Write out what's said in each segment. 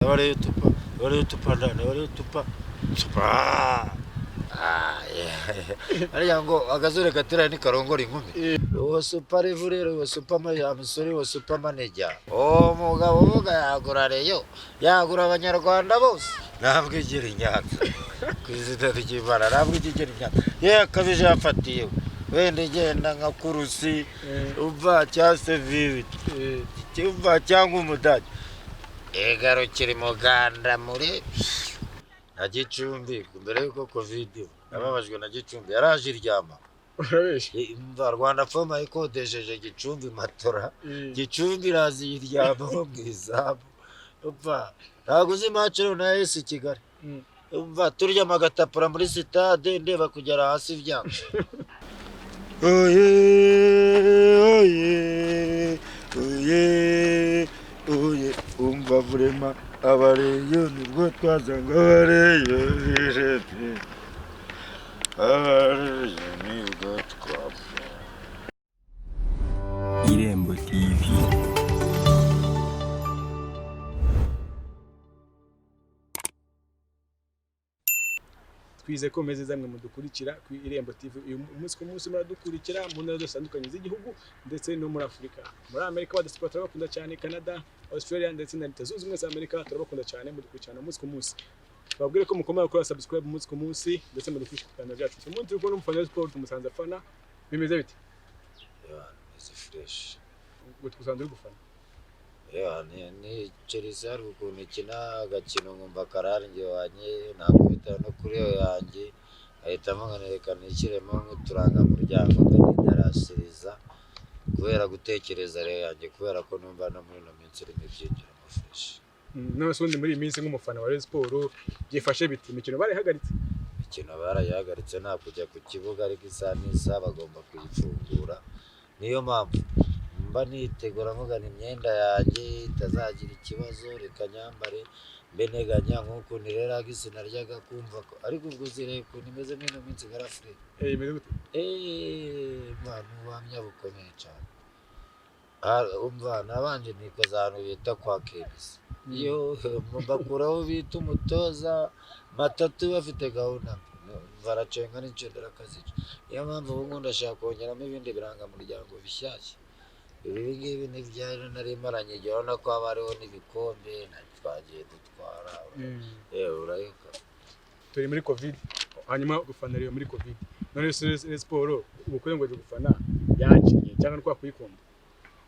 Abareyo tupa, abareyo tupa ndani, abareyo tupa tupa. Ah, yeah. Ariya ngo akazure katira ni karongora inkumi. Uwo super rero, uwo super musore, uwo super manager. Uwo mugabo uvuga yagura Rayon, yagura Abanyarwanda bose. Ntabwo igira i Nyanza. Ku izina ry'Imana ntabwo igera i Nyanza. Ye akabije yafatiye. Wenda igenda nka kurusi, umva cyangwa se viviti, umva cyangwa umudage. Igarukira umuganda muri na Gicumbi mbere y'uko Covid iba. Nababajwe na Gicumbi yaraje iryama. Urabeshya. Umva Rwanda Foma ikodesheje Gicumbi matora, Gicumbi iraza iyiryamaho mu izamu. Umva ntabwo uzi match rero na AS Kigali. Umva turyama agatapura muri sitade ndeba kugera hasi byanga. Oye oye oye oye, umva vurema abareyo nibwo twazanga abareyo bijepe abareyo nibwo twapfa. Irembo TV. Twizeye ko meze zamwe mudukurikira ku Irembo TV uyu munsi ku munsi, muradukurikira mu ntara zose zitandukanye z'igihugu ndetse no muri Afurika, muri Amerika abadiaspora turabakunda cyane, Canada, Australia ndetse na Leta Zunze Ubumwe za Amerika turabakunda cyane, mudukurikirana umunsi ku munsi. Babwire ko mukomeza gukora subscribe umunsi ku munsi ndetse mudukurikira ku biganiro byacu. Uyu munsi turi kumwe n'umufana wa siporo, tumusanze afana. Bimeze bite? Yohana meze fresh. Ubwo tugusanze uri gufana. Yohana ni Chelsea, hari ukuntu ikina agakino nkumva karari wanye nakubita no kuri yo yanjye ahitamo nkanereka nishyiremo nk'uturangamuryango mbe nidarasiriza kubera gutekereza rero yanjye, kubera ko numva no muri ino minsi irimo ibyinjiramo fresh. None se ubundi muri iyi minsi nk'umufana wa Rayon Sport byifashe bite? Imikino barayihagaritse? Imikino barayihagaritse, nta kujya ku kibuga, ariko isaha n'isaha bagomba kuyifungura. Niyo mpamvu mba nitegura mvugana imyenda yanjye itazagira ikibazo, reka nyambare mbe nteganya nk'uku ntireragisi naryaga kumva ko ariko ubwo uzireba ukuntu imeze muri ino minsi garafure. Imeze gute? Eee, ni ubuhamya bukomeye cyane. Umva nabanje nikoza ahantu bita kwa Kebisi, iyo bakuraho bita umutoza matatu bafite gahunda mbi, baracenga n'incendera akazica. Niyo mpamvu ubu ngubu ndashaka kongeramo ibindi birangamuryango bishyashya. Ibi ngibi ntibyari nari maranye igihe, urabona ko haba hariho n'ibikombe twagiye dutwara. Yewe urayuka. Turi muri Covid, hanyuma gufana rero muri Covid, none se Rayon Sport ubukwe ngo gufana yakinnye cyangwa ni kwa kuyikunda?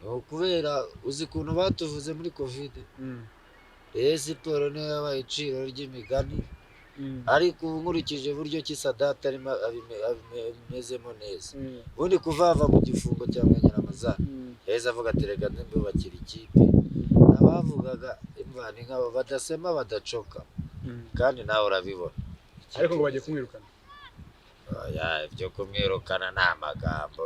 Ni ukubera uzi ukuntu batuvuze muri Covid. Rayon Sport niyo yabaye iciro ry'imigani, ariko ubu nkurikije uburyo ki Sadate arimo abimezemo neza, ubundi kuvava mu gifungo cya Mwenyeramazana yahise avuga ati reka mbubakire ikipe. Abavugaga imvana nk'abo badasema badacoka, kandi nawe urabibona. Ariko ngo bagiye kumwirukana. Oya, ibyo kumwirukana ni amagambo,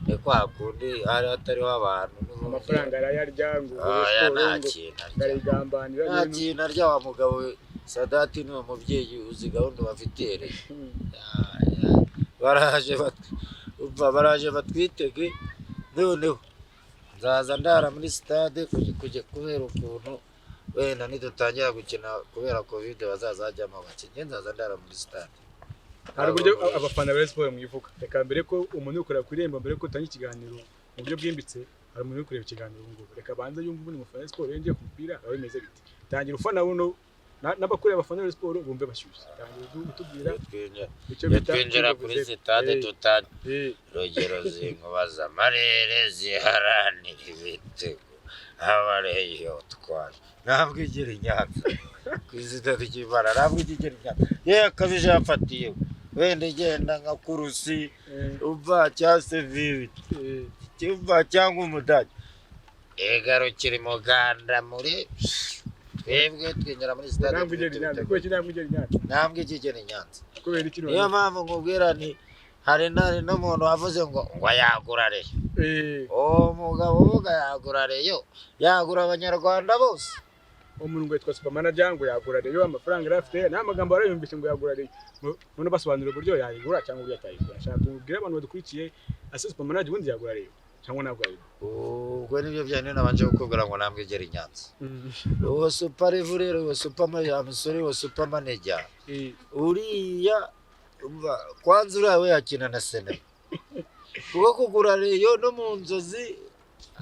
ni kwa kundi hari hatariho abantu n'ubundi. Amafaranga arayarya ngo Oya, Rayon nta Sport ngo kintu arya. arayigambanira. Nta kintu arya wa mugabo we. Sadati ni umubyeyi uzi gahunda bafitiye. Baraje umva baraje batwitege. Noneho nzaza ndara muri sitade kujya kubera ukuntu wenda nidutangira gukina kubera Covid bazaza hajyamo abakinnyi, nzaza ndara muri sitade. Hari uburyo abafana ba Rayon Sport mwivuga. Reka mbere ko umuntu uri kureba ku Irembo, mbere ko utanga ikiganiro mu buryo bwimbitse, hari umuntu uri kureba ikiganiro ubu ngubu, reka abanze yumve ubundi umufana wa Rayon Sport yongeye ku mupira biba bimeze bite. Tangira ufana buno n'abakureba abafana ba Rayon Sport bumve bashyushye. Tangira utubwira icyo Iyo bita twinjira kuri sitade tutangira rugero zinkubaza amarere ziharanira ibitego abareyo twaje ntabwo igera i Nyanza ku izina ry'Imana ntabwo igera i Nyanza. Ye akabije yafatiye wenda igenda nka kurusi, umva cyangwa se viviti, umva cyangwa umudage. Igarukira umuganda muri twebwe twinjira muri sitade. Ntabwo igera i Nyanza kubera iki? Ntabwo igera i Nyanza? Ntabwo igera i Nyanza. Kubera iki? Niyo mpamvu nkubwira nti hari n'umuntu wavuze ngo yagura Rayon. Uwo mugabo uvuga yagura Rayon, yagura Abanyarwanda bose. Umuntu ngo yitwa super manager ngo yagura Rayon, amafaranga yari afite nta magambo yarayumvise ngo yagura Rayon. None basobanura uburyo yayigura cyangwa uburyo atayigura. Shaka kubwira abantu badukurikiye, ase super manager ubundi yagura Rayon? Cyangwa ntabwo ari? Ubwo nibyo byane nabanje kukubwira ngo nambwe igera i Nyanza. Uwo super level, uwo super musore, uwo super manager uriya, umva kwanza uriya we yakina na Senegal, kuko kugura Rayon no mu nzozi.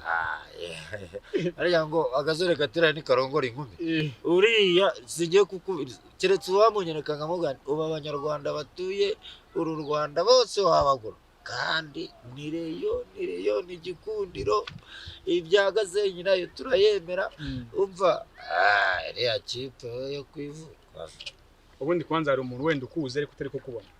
Ah, yeah. Ariya ngo agasore katira ntikarongora inkumi. Uriya sigiye kuku, keretse uwamunyereka nkamugana. Ubu Abanyarwanda batuye uru Rwanda bose wabagura, kandi ni Rayon, ni Rayon, ni Gikundiro, ibya Gasenyi nayo turayemera. Umva, ah, iriya kipe yo kwivuka. Ubundi kwanza hari umuntu wenda ukuze ariko utari kukubona.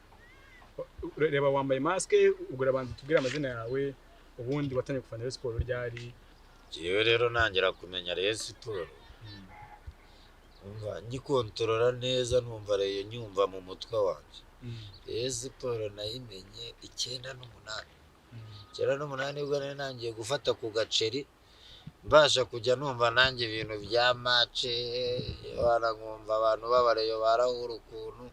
Reba, wambaye mask. Ubwo urabanza tubwire amazina yawe, ubundi watangiye gufana Rayon Sport ryari? Njyewe rero ntangira kumenya Rayon Sport, umva, ngikontorora neza, numva Rayon nyumva mu mutwe wanjye. Rayon Sport nayimenye 98. 98 ubwo nari nangiye gufata ku gaceri, mbasha kujya numva nanjye ibintu bya match, nkumva abantu b'Abareyo barahura ukuntu.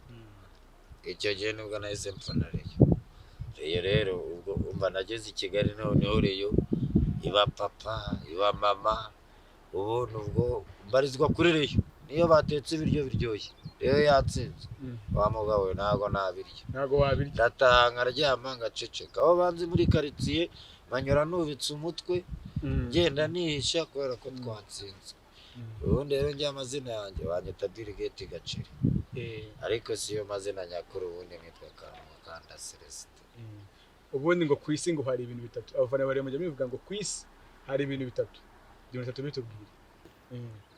Icyo gihe nibwo nahise mfana Rayon. Rayon rero ubwo umva nageze i Kigali, noneho Rayon iba papa, iba mama. Ubu ubwo mbarizwa kuri Rayon. Niyo batetse ibiryo biryoshye, Rayon yatsinze, wa mugabo we, ntabwo nabirya. Ntabwo wabirya? Ndataha nkaryama ngaceceka. Aho banzi muri karitsiye banyura nubitse umutwe, ngenda nihisha kubera ko twatsinze. Ubundi rero njye amazina yanjye banyita Bill Gates Gaceri, ariko siyo mazina nyakuri. Ubundi nitwa Karamukanda Celestin. Ubundi ngo ku isi ngo hari ibintu bitatu abafana bari mujya bivuga, ngo ku isi hari ibintu bitatu. Ibyo bitatu bitubwire.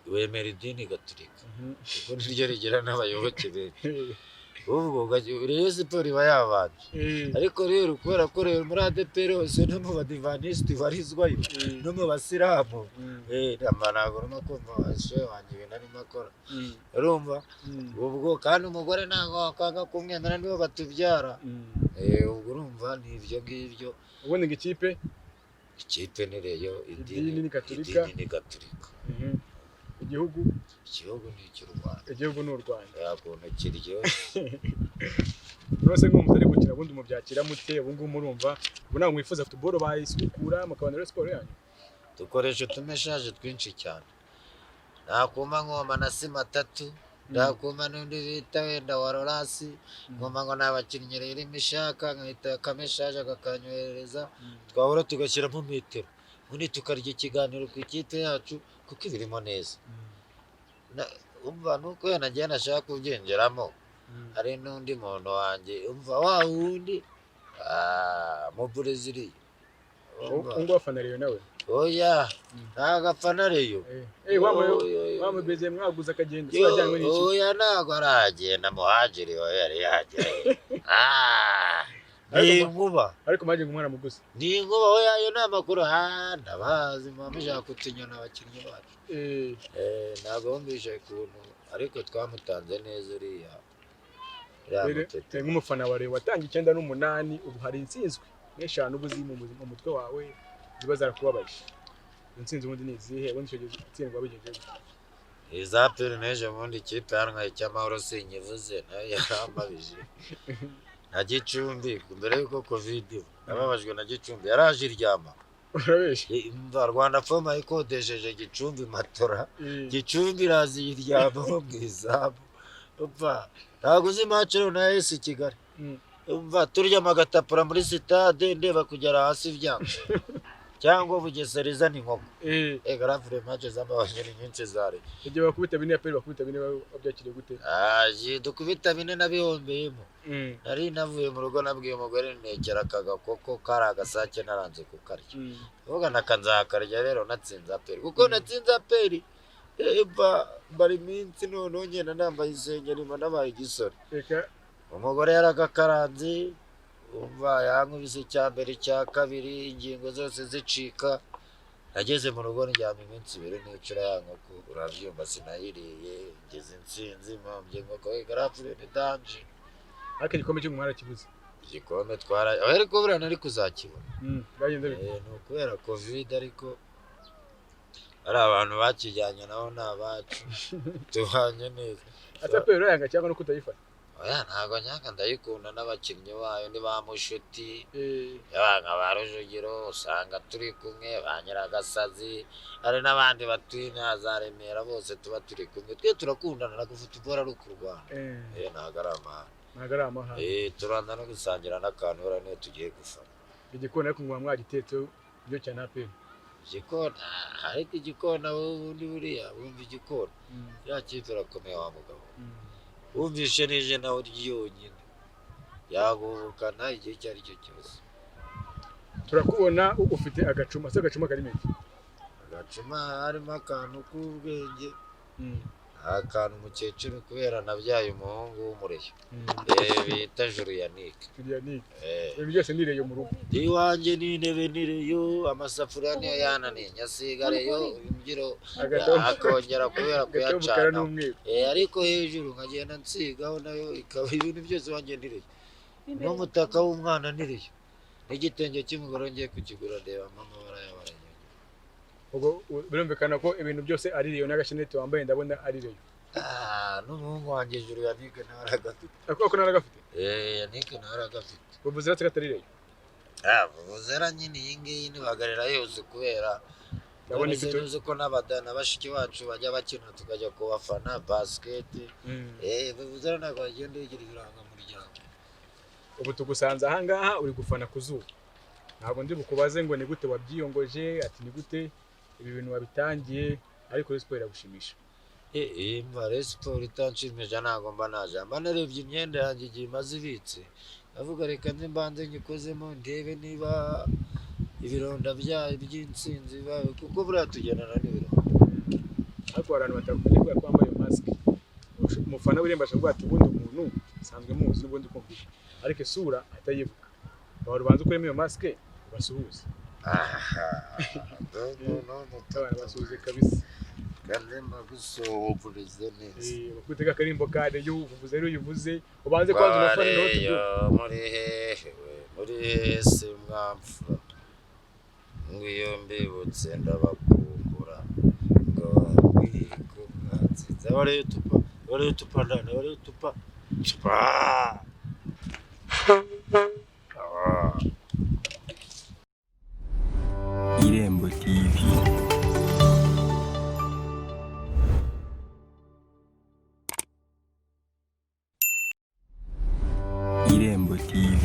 Wemera idini gatolika, kuko niryo rigira n'abayoboke benshi. Ubwo Rayon Sport iba yabanje, ariko rero kubera ko rero muri ADEPR hose no mu Badivanisiti barizwayo, no mu Basilamu, ntabwo urimo kumva shehe wanjye ibintu arimo akora, urumva? Ubwo kandi umugore ntabwo wakwanga kumwemera, nibo batubyara. Ubwo urumva ni ibyo ngibyo. Ubundi ngo ikipe? Ikipe ni Rayon. Idini ni Gatolika. Idini ni Gatolika. Igihugu? Igihugu ni icy'u Rwanda. Igihugu ni u Rwanda. Ya kuntu kiryoshye. Rwose nk'ubu mutari gukina, ubundi mubyakira mute? Ubu ngubu murumva ubu ntabwo mwifuza football bayisukura mukabona rero siporo yanyu? Dukoresha utumeshaje twinshi cyane. Nakuma nkoma na sima tatu, nakuma n'undi bita wenda wa Rorasi, ngomba ngo ni abakinnyi rero imishaka nkahita akameshaje kakanyoherereza, twahura tugashyiramo metero, ubundi tukarya ikiganiro ku ikipe yacu kuko ibirimo neza. Umva, nuko wenda nagiye nashaka kubyinjiramo, hari n'undi muntu wanjye, umva, wa wundi mu Brezil. Ubu ngubu afana Rayon nawe? Oya, ntabwo afana Rayon. Wa mubeze mwaguze akagenda se wajyanywe n'iki? Oya, ntabwo aragenda. Muhajiri we yari yagerayo. Ah, ni inkuba. Ariko mwagiye ngo mwaramuguze. Ni inkuba. Oya, ayo ni amakuru. Ah, ndabazi, muba mushaka kutunyona abakinnyi bacu. Ntabwo wumvishe ukuntu, ariko twamutanze neza uriya uriya Rero, mutete. Nk'umufana wa Rayon watangiye 98, ubu hari intsinzwi nk'eshanu uba uzi mu mutwe wawe ziba zarakubabaje. Izo ntsinzi ubundi ni izihe? Ubundi icyo gihe utsindwa bigenze gute? Iza APR n'ejo bundi, ikipe yantwaye icy'Amahoro sinyivuze, nayo yarambabije, na Gicumbi mbere y'uko Covid iba. Nababajwe na Gicumbi, yaraje iryama. Urabeshya. Umva, Rwanda Foma ikodesheje Gicumbi matora, Gicumbi iraza iyiryamamo mu izamu. Umva, ntabwo uzi match rero na AS Kigali. Umva, turyama agatapura muri sitade, ndeba kugera hasi byanga, cyangwa Bugesera izana inkoko. Ega rafure, match z'amabanye ni nyinshi zari. Igihe bakubita bine, APR bakubita bine, wabyakiriye gute? Aje dukubita bine, nabihombeyemo. Nari navuye mu rugo, nabwiye umugore ntekera aka gakoko kari agasake, naranze kukarya. Uvuga naka nzakarya rero natsinze APR, kuko natsinze APR mba mbara iminsi, noneho ngenda nambaye isengeri, mba nabaye igisore. Reka. Umugore yaragakaranze, umva, yankubise icya mbere, icya kabiri, ingingo zose zicika. Nageze mu rugo ndyama iminsi 2 nicura ya nkoko, urabyumva, sinayiriye. Ngeze intsinzi mpambye inkoko, garafure ni danger. Ariko igikombe cyo mwarakibuze. Igikombe twara, ariko buriya nari kuzakibona. Byagenze bite? Ni ukubera Covid, ariko ari abantu bakijyanye nabo ni abacu, tubanye neza. Ate APR urayanga cyangwa no kutayifata? Oya, ntabwo nyanga, ndayikunda n'abakinnyi bayo ni ba Mushuti, Eh, yaba nka ba Rujugiro usanga turi kumwe, ba Nyiragasazi, hari n'abandi batuye inaha za Remera, bose tuba turi kumwe, twe turakundana. Ntabwo football ari ukurwana. Eh, eh, ntabwo ari amahane. Ntabwo ari amahane. Eh, turanza no gusangira n'akantu buriya niyo tugiye gufana. Igikona ariko ngo mwagitetse byo cyane APR. Igikona, ariko igikona wowe ubundi buriya wumva igikona, ya kipe irakomeye wa mugabo. Wumvishe nije nawe ryonyine yagubukana igihe icyo ari cyo cyose. Turakubona ufite agacuma, se agacuma karimo iki? Agacuma harimo akantu k'ubwenge, akantu umukecuru kubera nabyaye umuhungu w'umureyo, eh, bita Julianike. Julianike. Eh. Ibintu byose ni Rayon mu rugo. Iwanjye n'intebe ni Rayon, amasafuriya niyo yananiye nyasiga Rayon, imbyiro Agatombo. Akongera kubera Agatombo kara kuyacana. n'umweru. Eh, ariko hejuru nkagenda nsigaho nayo ikaba ibintu byose iwanjye ni Rayon, n'umutaka w'umwana ni Rayon, n'igitenge cy'umugore ngiye kukigura ndeba amabara y'abarayonye. Ubwo birumvikana ko ibintu byose ari Rayon, n'agasheneti wambaye ndabona ari Rayon. Ah, n'umuhungu wanjye Julianike nawe aragafite. Ako ko naragafite. Eh, Yannick nawe aragafite. Uvuze rero atari Rayon. Ah, vuvuzela nyine iyi ngiyi nibagarira yose kubera Ndabona none se ifite ntuzi ko n'abadana bashiki bacu bajya bakina tukajya kubafana basket. Eh, vuvuzela ntabwo bagenda yigira ibirangamuryango. Ubu tugusanze ahangaha uri gufana ku zuba, ntabwo ndi bukubaze ngo ni gute wabyiyongoje, ati ni gute ibi bintu wabitangiye, ariko Rayon Sport iragushimisha. Eh, eh, mva Rayon Sport itanshimisha ntabwo mba naje, mba narebye imyenda yanjye igihe imaze ibitse, ndavuga reka nze mbanze nyikozemo ndebe niba ibironda byayo by'intsinzi bibaye, kuko buriya tugendana n'ibironda. Ariko hari abantu batakumenya kubera ko wambaye masike. Umufana w'Irembo ashobora kuvuga ati ubundi umuntu usanzwe muzi n'ubundi kumvisha, ariko isura ahita yibuka. Waba ubanza ukuremo iyo masike ubasuhuze. Aha, no, no, no. Abantu basuhuze kabisa. Kandi mbagusuhurize neza. Eh, bakutega akarimbo ka Rayon, uvuze rero uyivuze ubanze kwanza unafane nawe Bareyo tubyumve. muri hehe we, muri hehe se mwamfura, ngo mbibutse ndabakumbura, ngo babwire ko mwatsinze. Abareyo tupa, abareyo tupa ndani, abareyo tupa tupa. Ah. Irembo TV. Irembo TV.